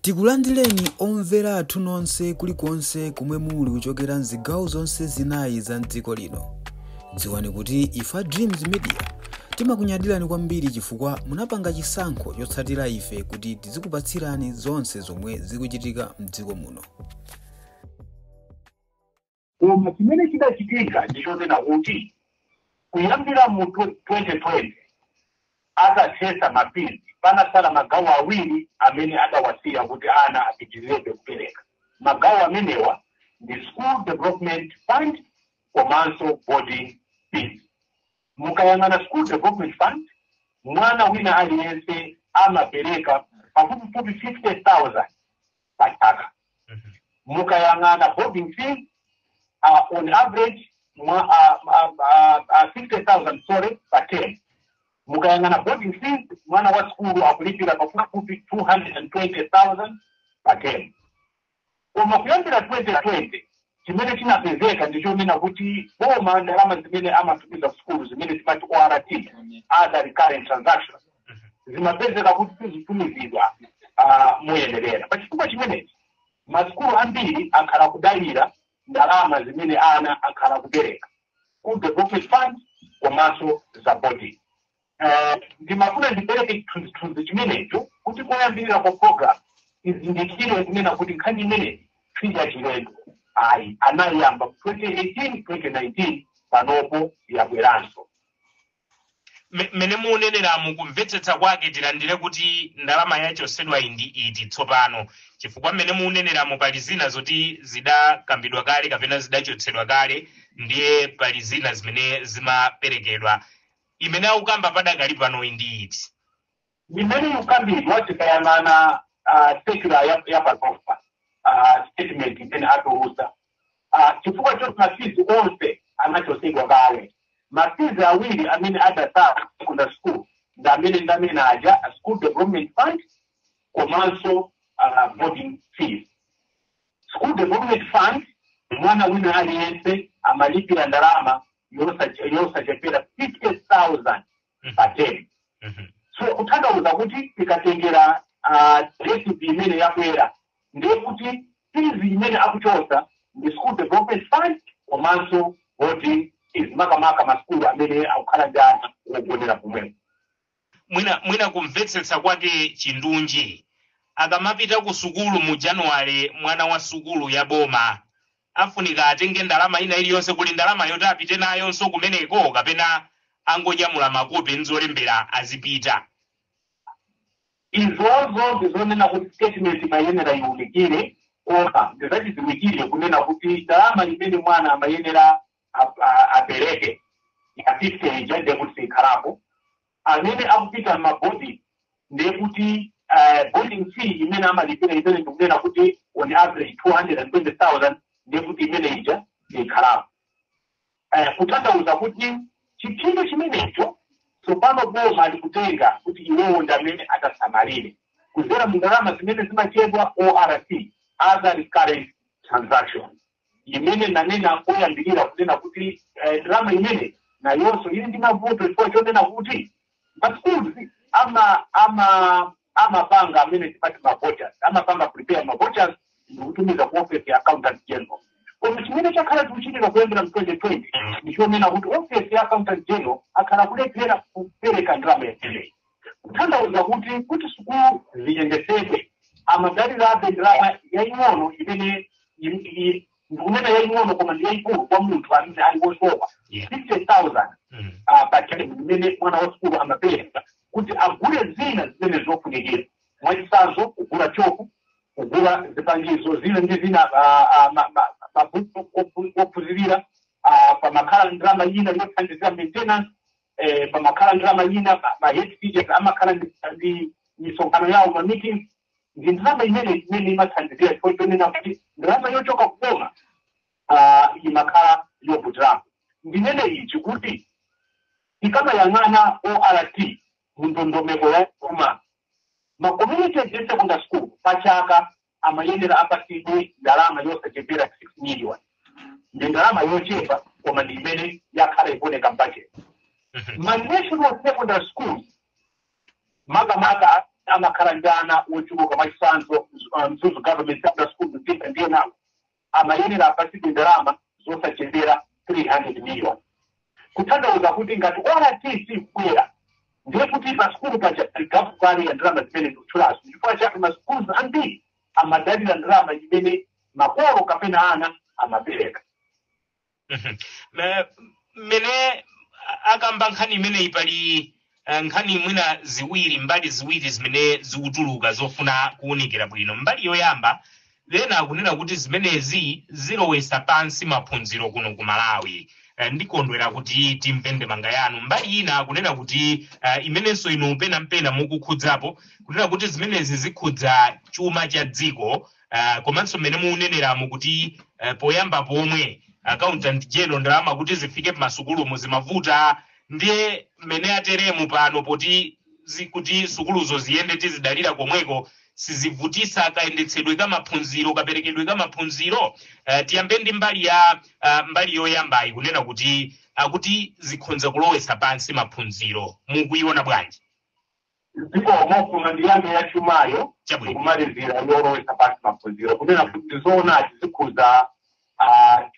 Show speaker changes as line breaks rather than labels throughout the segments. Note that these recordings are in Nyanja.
Tikulandireni omvera athu nonse kulikonse kumwe muli kuchokera mzigawo zonse zinayi za mdziko lino. Dziwani kuti ifa Dreams Media timakunyadirani kwambiri chifukwa munapanga chisankho chotsatira ife kuti tizikupatsirani zonse zomwe zikuchitika mdziko muno.
Koma chimene chidachitika ndichonena kuti kuyambira mu 2020 atathetsa ma fees, panasala magawo awiri amene adawasiya kuti ana apitirirabe kupereka. Magawo amenewa ndi School Development Fund komanso boarding fees. Mukayang'ana School Development Fund, mwana wina aliyense amapereka pafupifupi 50,000 pa chaka. Mukayang'ana boarding fees, on average 50,000, sorry, per term. Mukayang'ana boarding fees, mwana wa sukulu akulipira pafupifupi 220,000 per term. Koma kuyambira 2020 chimene chinapezeka ndichonena kuti boma ndalama zimene amatumiza sukulu, zimene timati ORT, other recurrent transactions, zimapezeka kuti sizitumizidwa moyenerera. Pachifukwa chimenechi masukulu ambiri akhala kudalira ndalama zimene ana akhala kupereka ku development fund komanso za boarding. Ndimafuna ndipereke chithunzithunzi chimenecho kuti koyambirira kwa program izindikire kunena kuti nkhani imeneyi si yachilendo ayi, anayamba 2018, 2019, panopo yabweranso.
Mmene muneneramu, kumvetsetsa kwake tilandire kuti ndalama yachotsedwa iyi ndi iti tsopano? Chifukwa mmene muneneramu pali zina zoti zidakambidwa kale kapena zidachotsedwa kale, ndiye pali zina zimene zimaperekedwa. Imene akukamba padakali pano iyi ndi iti?
Imene ikukambidwa, tikayang'ana circular ya panopa, statement imene atulusa, chifukwa choti ma fees onse anachotsedwa kale, ma fees awiri amene adatsala secondary school ndi amene ndamene aja a School Development Fund komanso boarding fees. School Development Fund, mwana wina aliyense amalipira ndalama yosachepera 50,000 pa term. So kutanthauza kuti tikatengera recipe imene yakwera, ndiye kuti fees imene akuchosa ndi School Development Fund komanso boarding fees, makamaka masukulu amene akukhala ndi ana wogonera pomwepo.
Mwina kumvetsetsa kwake chindunji, akamapita ku sukulu mu Januwale, mwana wa sukulu ya boma afunika atenge ndalama ina iliyonse? Kuli ndalama yoti apite nayonso kumeneko kapena angonyamula makope nzolembera azipita?
Izozo ndizonena kuti statement imayenera iwunikire, koma ndizachidziwikire kunena kuti ndalama imene mwana amayenera apereke ya 50 ija ndiye kuti siyikhalapo. Amene akupita ma boarding, ndiye kuti boarding fee imene amalipira, imene ndikunena kuti on average 220,000, ndiye kuti imene ija siyikhalapo. Kutanthauza kuti chiphinjo chimenecho tsopano boma likutenga kuti iwowo ndi amene atasamalire kuzera mu ndalama zimene zimachedwa ORT, other recurrent transaction, imene nanena koyambirira kunena kuti ndalama imene nayonso ili ndi mavuto, chifukwa chonena kuti ma schools amapanga amene timati ma vouchers, amapanga prepare ma vouchers ndikutumiza ku office ya Accountant General. Koma chimene chakhala chikuchitika kuyambira mu 2020 ndichonena kuti office ya Accountant General akhala kulephera kupereka ndalama imeneyi. Kutanthauza kuti sukulu ziyendetsedwe amadalirabe ndalama yaying'ono imene ndikunena yaying'ono koma ndi yayikulu kwa munthu amene ali wosowa, 50,000 pa term imene mwana wa sukulu amapereka kuti agule zina zimene zofunikira, mwachitsanzo kugula choko, kugula zipangizo zina ndi zina, mabuku ophunzirira, pamakhala ndalama ina yothandizira maintenance, pamakhala ndalama ina ma head teachers amakhala ndi misonkhano yawo, ma meetings. Ndi ndalama imene imathandizira, chifukwa chonena kuti ndalama yochoka kuboma imakhala yovutirapo. Ndinene ichi kuti tikamayang'ana ORT mu ndondomeko ya boma, ma community based secondary school pachaka amayenera apatsidwe ndalama yosachepera 6 million. Ndi ndalama yochepa koma ndi imene yakhala ikuoneka budget. Ma national secondary schools, makamaka Amakhala ndi ana wochuluka, mwachitsanzo Mzuzu Government Secondary School, Mzimba ndiye nawo amayenera apatsidwe ndalama zosachepera 300 million, kutanthauza kuti ngati ORT sikubwera, ndiye kuti pasukulu paja pali gap kale ya ndalama zimene ndikutchulazo. Chifukwa chake masukulu ambiri amadalira ndalama imene makolo kapena ana amapereka.
Mmene akamba nkhani imeneyi, pali nkhani mwina ziwiri, mbali ziwiri zimene zikutuluka zofuna kuwunikira bwino. Mbali yoyamba, ena akunena kuti zimenezi zilowesa pansi maphunziro kuno ku Malawi. Ndikondwera kuti timve ndemanga yanu. Mbali ina akunena kuti imenenso inu penampena mukukhudzapo, kunena kuti zimenezi zikhudza chuma cha dziko, komanso mmene mukuneneramo kuti poyamba pomwe Accountant General ndalama kuti zifike pamasukulumo zimavuta, ndiye mmene ateremu pano poti kuti sukuluzo ziyende tizidalira komweko, sizivutisa kayendetsedwe ka maphunziro, kaperekedwe ka maphunziro? Tiyambe ndi mbali yoyambayi, kunena kuti akuti zikhonza kulowesa pansi maphunziro, mukuiona bwanji?
Zikomo. Kuno ndiyambe yachumayo.
Chabwino.
Kumalizira yolowesa pansi maphunziro. Kunena kuti zoonadi zikhuza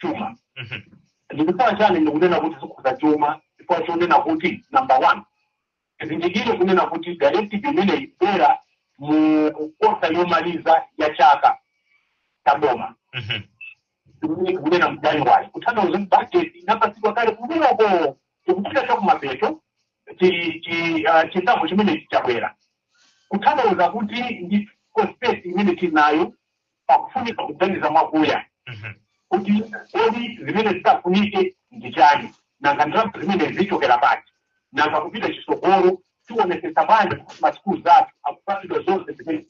chuma. Ndikuchifukwa chani ndikunena kuti zikhuza chuma? Chifukwa chonena kuti, number one, tizindikire kunena kuti directive imene ibwera mu quarter yomaliza ya chaka cha boma, imene tikunena mu January, kutanthauza kuti budget inapatsidwa kale kumbuyoko. Tikupita chakumapeto, chisankho chimene chabwera, kutanthauza kuti ndi space imene tinayo pakufunika kuganiza mwakuya kuti kodi zimene zitafunike ndi chani, nanga ndalama zimene zichokera pati, nanga kupita chisogolo tionetsetsa bwanji kuti masukulu zathu akupatsidwa zonse zimene.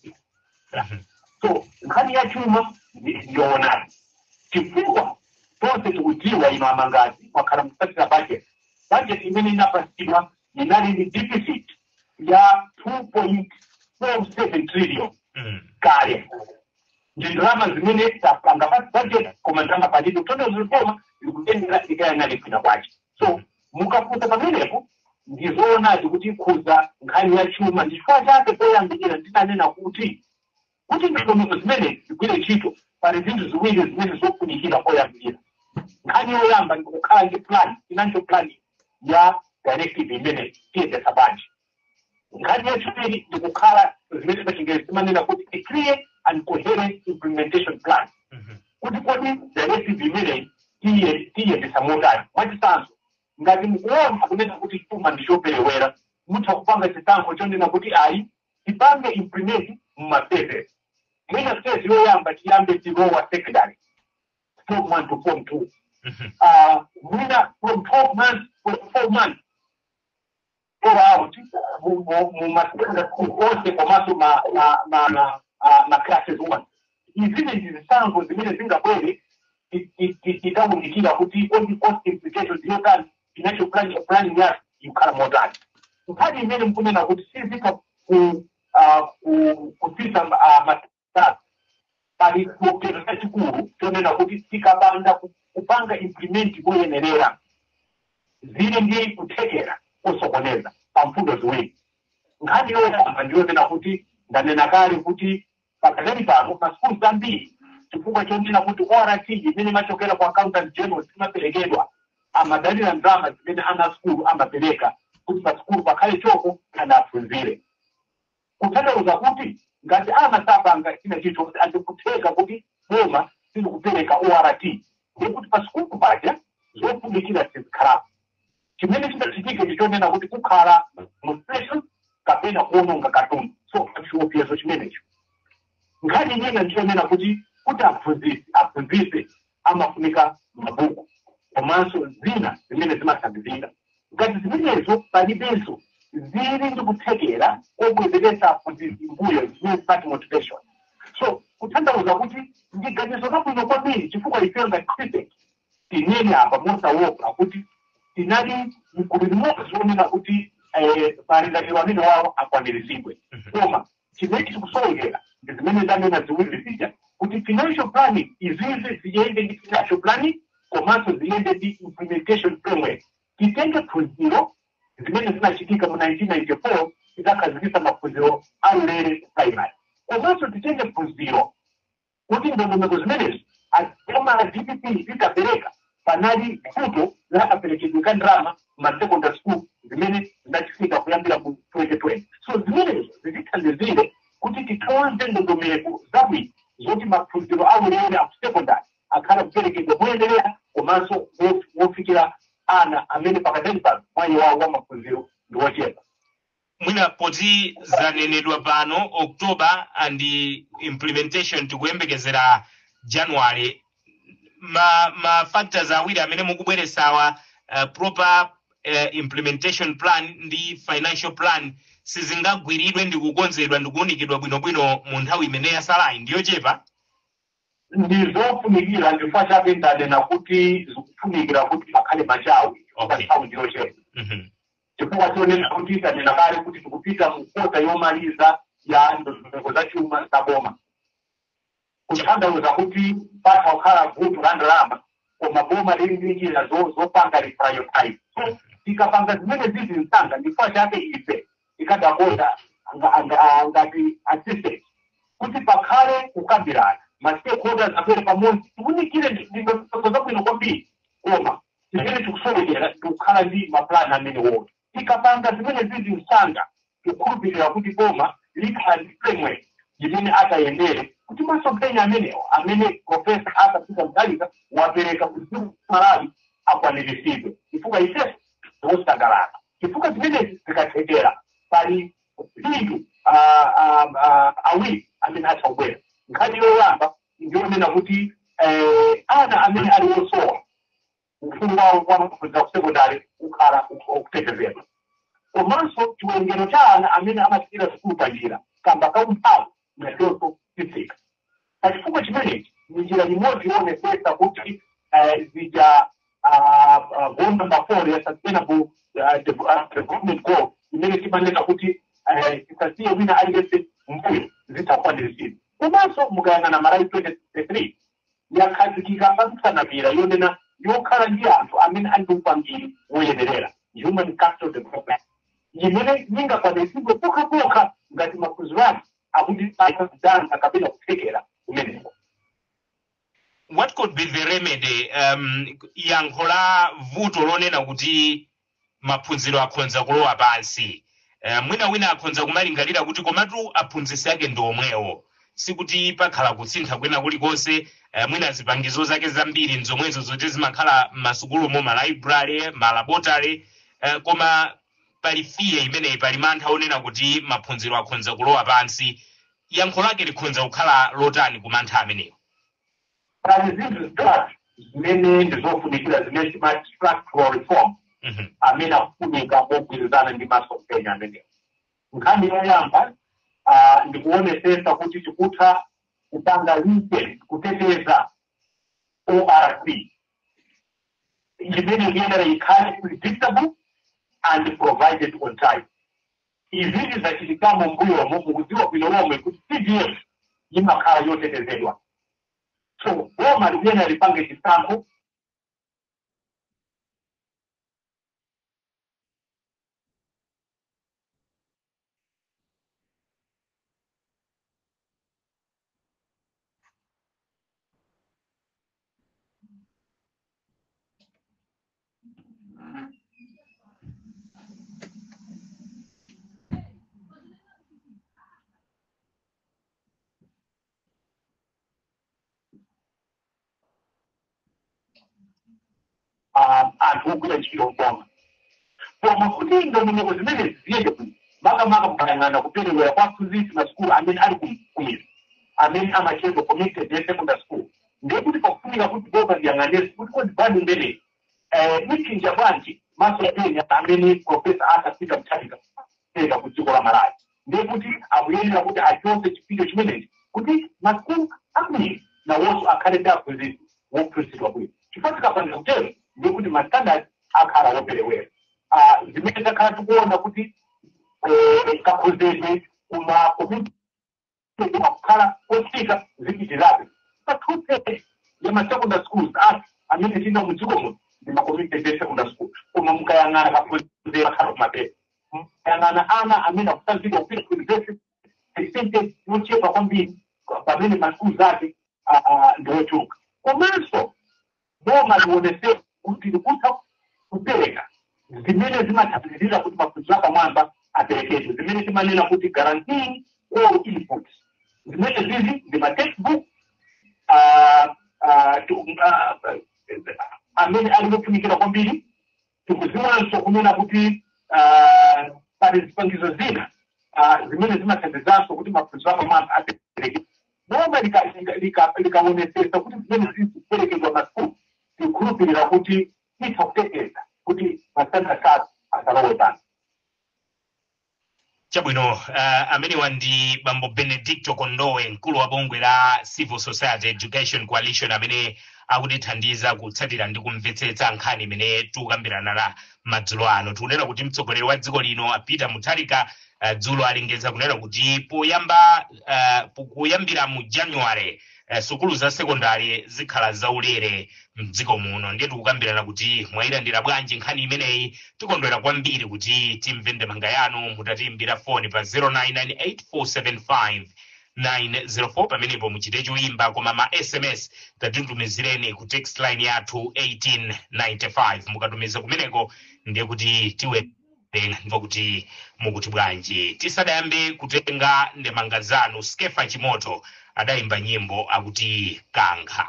So nkhani ya chuma ndiyoonadi, chifukwa tonse tikudziwa, ino amangazi mwakhala mukutsatira budget. Budget imene inapatsidwa inali ndi deficit ya 2.47 trillion kale. Ndi ndalama zimene tapanga pa budget, koma ndalama palibe, kutanthauza boma likuyendera likayang'ane kwina kwache. So mukafunsa pamenepo, ndizoonadi kuti ikhuza nkhani ya chuma. Ndi chifukwa chake poyambirira ndinanena kuti ndondomeko zimene zigwire ntchito, pali zinthu ziwiri zimene zofunikira poyambirira. Nkhani yoyamba ndikukhala ndi plan, financial plan ya directive imene tiyendetsa bwanji. Nkhani yachiwiri ndikukhala zimene pachingerezi timanena kuti a clear and coherent implementation plan, kuti kodi directive imeneyi tiyendetsa motani. Mwachitsanzo, ngati mukuona kunena kuti chuma ndichoperewera, mutha kupanga chisankho chonena kuti ayi, tipange implement muma phases. Mwina phase yoyamba tiyambe ti lower secondary, form 1 to form 2, mwina from 12 months, for 4 months roll out mu ma secondary school onse, komanso ma classes onse. Izi ndi zisankho zimene zingabwere titawunikira kuti kodi cost implications yotani, financial planning yathu ikukhala motani. Nkhani imene mukunena kuti sizika kutsitsa matatu, pali chiopsezo chachikulu chonena kuti tikapanda kupanga implement moyenerera, zili ndi kuthekera kosokoneza pa mfundo ziwiri. Nkhani yoyamba ndiyonena kuti ndanena kale kuti pakadali pano masukulu ambiri, chifukwa chonena kuti ORT imene imachokera ku Accountant General zimaperekedwa, amadalira ndalama zimene ana sukulu amapereka kuti pasukulu pakhale choko ana aphunzire, kutanthauza kuti ngati ana sapanga china chilichonse, andikutheka kuti boma silikupereka ORT, ndikuti pasukulu paja zofunikira sizikhalapo. Chimene chingachitike ndichonena kuti kukhala demonstration kapena kuononga katundu. So chiopsezo chimenecho. Nkhani ina ndiyonena kuti aphunzitsi aphunzitse amafunika mabuku komanso zina zimene zimathandizira. Ngati zimenezo palibenso, zili ndi kuthekera kobwezeretsa aphunzitsi mbuyo, zimene zimati motivation. So kutanthauza kuti ndi ganizo labwino kwambiri, chifukwa ife ngati CRISEC tinene apa mosaopa kuti tinali mgulu limodzi lonena kuti malingaliro amene wawo akwaniritsidwe, koma chimene chikusowekera ndi zimene ndanena ziwiri zija, kuti financial planning, izizi ziyende ndi financial planning komanso ziyende ndi implementation framework. Titenge phunziro zimene zinachitika mu 1994. Tidzakhazikitsa maphunziro aulere primary, komanso titenge phunziro kuti ndondomeko zimenezi boma la DPP litapereka, panali vuto la kaperekedwe ka ndalama ma secondary school zimene zinachitika kuyambira mu 2020. So zimenezo zitithandizire kuti tikonze ndondomeko zabwino zoti maphunziro aulere aku secondary akhala kuperekedwa moyenderera komanso wofikira ana amene pakadali pano mwayi wawo wa maphunziro ndi wochepa.
Mwina poti zanenedwa pano October and implementation tikuyembekezera January, ma factors awiri amene mukubweresawa, proper implementation plan ndi financial plan, sizingagwiridwe ndi kukonzedwa ndi kuwunikidwa bwinobwino mu nthawi imene yasalayi ndiyochepa?
Ndizofunikira, ndifukwa chake ndanena kuti zikufunikira kuti pakhale machawi chifukwa nthawi ndiyochepa, chifukwa chonena kuti tanena kale kuti tikupita mu quarter yomaliza ya ndondomeko za chuma za boma, kutanthauza kuti patha kukhala vuto la ndalama, koma boma lili ndi njira zopanga reprioritize. So tikapanga zimene zizi msanga, ndifukwa chake ife tikadakonda ngati assistant kuti pakhale kukambirana, ma stakeholders abwere pamodzi, tiwunikire ndondomeko zabwino kwambiri. Koma zimene tikusowekera tikukhala ndi mapulani amene woto. Tikapanga zimene zizi msanga, tikukhulupirira kuti boma likhala ndi framework imene atayendere kuti masomphenya amenewo amene Professor Arthur Peter Mutharika wapereka ku dziko Malawi akwaniritsidwe, chifukwa ifeso wosangalala chifukwa zimenezi zikathekera pali phindu awiri amene atha kubwera. Nkhani yoyamba ndiyonena kuti ana amene ali wosowa, ufulu wawo wamaphunziro ku sekondari ukhala ukutetezedwa, komanso chiwerengero cha ana amene amasiyira sukulu panjira kamba kaumphawi nachonso chitsika. Pachifukwa chimenechi ni njira imodzi yoonetsetsa kuti zija goal number 4 ya Sustainable Development Goal imene timanena kuti tisasiye wina aliyense mbuyo zitakwaniritsidwa. Komanso mukayang'ana Malawi 2063 yakhazikika pamsanamira yonena yokhala ndi anthu amene ali ndi upangiri woyenerera, human capital development, imene ingakwaniritsidwe pokhapokha ngati maphunziro ake akuti akudanta kapena kuthekera kumeneko.
What could be the remedy, yankho la vuto lonena kuti maphunziro akhonza kulowa pansi? Mwina wina akhonza kumalingalira kuti komatu aphunzitsi ake ndi omwewo, sikuti pakhala kusintha kwina kulikonse, mwina zipangizo zake zambiri nzomwezo zoti zimakhala m'masukulumo, ma library, ma laboratory, koma pali fear imeneyi, pali mantha onena kuti maphunziro akhonza kulowa pansi. Yankho lake likhonza kukhala lotani ku mantha amenewo?
Pali zinthu zitatu zimene ndizofunikira zimene timati structural reform amene akufunika mogwirizana ndi masomphenya amenewo. Nkhani yoyamba ndikuonesesa kuti tikutha kupanga retain, kuteteza ORC imene iyenera ikhale predictable and provided on time. Izizi zachitikamo mbuyomo, mukudziwa bwino lomwe kuti CDF imakhala yotetezedwa. So boma likuyenera lipange chisankho anthu ogwira ntchito mboma, koma kuti ndondomeko zimene ziyende bwino, makamaka kuyang'ana kuperewera kwa aphunzitsi masukulu amene ali kumidzi amene amachedwa community day secondary school, ndiye kuti pakufunika kuti boma liyang'anenso kuti kodi bandi imeneyi ichinja bwanji masomphenya amene Professor Arthur Peter Mutharika pereka ku dziko la Malawi. Ndiye kuti akuyenera kuti achotse chipinjo chimenechi kuti masukulu ambiri nawonso akhale ndi aphunzitsi wophunzitsidwa bwino, chifukwa tikapanda kutero ndiye kuti ma standard akhala woperewera. Zimene takhala tikuona kuti kakhozedwe kuma community kukhala kotsika zipitirabe pa 2/3 ya ma secondary schools athu amene tina mudziko muno ndi ma community based secondary school, koma mukayang'ana kakhozedwe akhala kumapeto. Mukayang'ana Tikayang'ana ana amene akusankhidwa kupita ku university, percentage yochepa kwambiri pamene masukulu ake ndi ochuluka. Komanso boma lionese kuti likutha kupereka zimene zimathandizira kuti maphunziro apamwamba aperekedwe, zimene timanena kuti guaranteeing all inputs. Zimene zizi ndi ma textbook amene ali ofunikira kwambiri. Tikuziwanso kunena kuti pali zipangizo zina zimene zimathandizanso kuti maphunziro apamwamba aperekedwe. Boma likaonesesa kuti zimene zikuperekedwa masukulu, tikukhulupirira kuti titha kuteteza kuti ma standard athu asalowe pansi.
Chabwino, amenewa ndi Bambo Benedicto Kondowe, mkulu wa bungwe la Civil Society Education Coalition, amene akutithandiza kutsatira ndi kumvetsetsa nkhani imene tikukambirana na madzulo ano. Tikunena kuti mtsogoleri wa dziko lino, Peter Mutharika, dzulo alengeza kunena kuti poyamba kuyambira mu January, sukulu za sekondari zikhala zaulere mdziko muno. Ndiye tikukambirana kuti mwayilandira bwanji nkhani imeneyi. Tikondwera kwambiri kuti timve ndemanga yanu mutatiimbira foni pa 0998 475 904. Pamenepo muchite choyimba, koma ma SMS tatitumizireni ku text line yathu 1895. Mukatumiza kumeneko, ndiye kuti tiwerenga ndimva kuti mukuti bwanji. Tisadayambe kutenga ndemanga zanu, Skefa Chimoto adayimba nyimbo akuti "Kankha".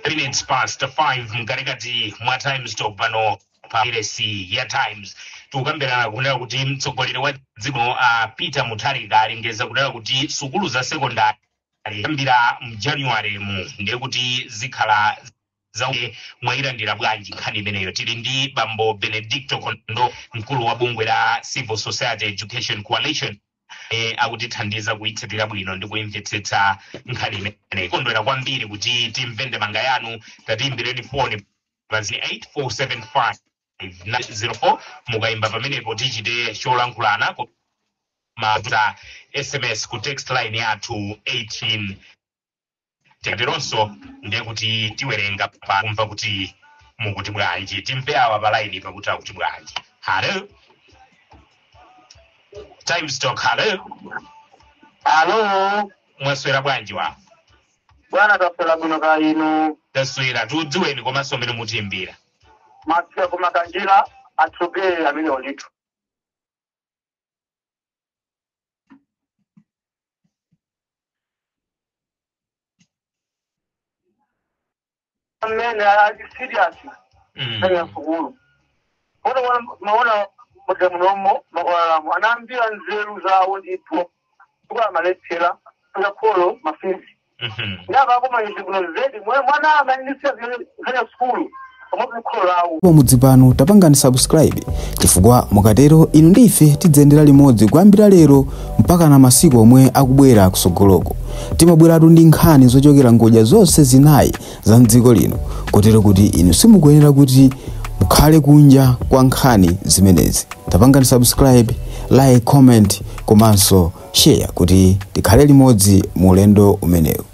Minutes past 5, mkatikati mwa Times Talk pano pa wailesi ya Times, tikukambirana kunena kuti mtsogoleri wa dziko Peter Mutharika alengeza kunena kuti sukulu za sekondari kuyambira mJanuary mu ndiye kuti zikhala za. Mwayilandira bwanji nkhani imeneyo? Tili ndi bambo Benedicto Kondo, mkulu wa bungwe la Civil Society Education Coalition, akutithandiza kuyitsatira bwino ndi kuyimvetsetsa nkhani imeneyi. Kondwera kwambiri kuti timve ndemanga yanu. Tatiyimbireni foni pa 8475 04. Mukayimba pamenepo tichite cholankhulana, koma za SMS ku text line yathu 18 tikateronso ndiye kuti tiwerenga pa kumva kuti mukuti bwanji. Timve awa pa line pakuti akuti bwanji. Hello, Times Talk, hello.
Alo.
Mwaswera bwanji wa?
Bwana, taswera bwino, ka inu?
Taswera. Tudziweni komanso mmene mutiimbira.
Masiya kumakanjira atsogere amene olitu. Amene ali serious ali sukulu kono maona mudamunomo makwalamo anambira nzeru zawo ndithu kuba amalethera akakholo ma fees. Ndaba akomanyize kuno zedi mwana amanisiya zene sukulu pamodzi kholo lawo.
Pamudzi pano tapangani subscribe, chifukwa mukatero inu ndi ife tidzayendera limodzi kuyambira lero mpaka na masiku omwe akubwera kusogoloko. Timabweratu ndi nkhani zochokera ngodya zonse zinayi za mdziko lino, kotero kuti inu simukuyenera kuti mukhale kunja kwa nkhani zimenezi. Tapangani subscribe, like, comment komanso share kuti tikhale limodzi mu ulendo umenewu.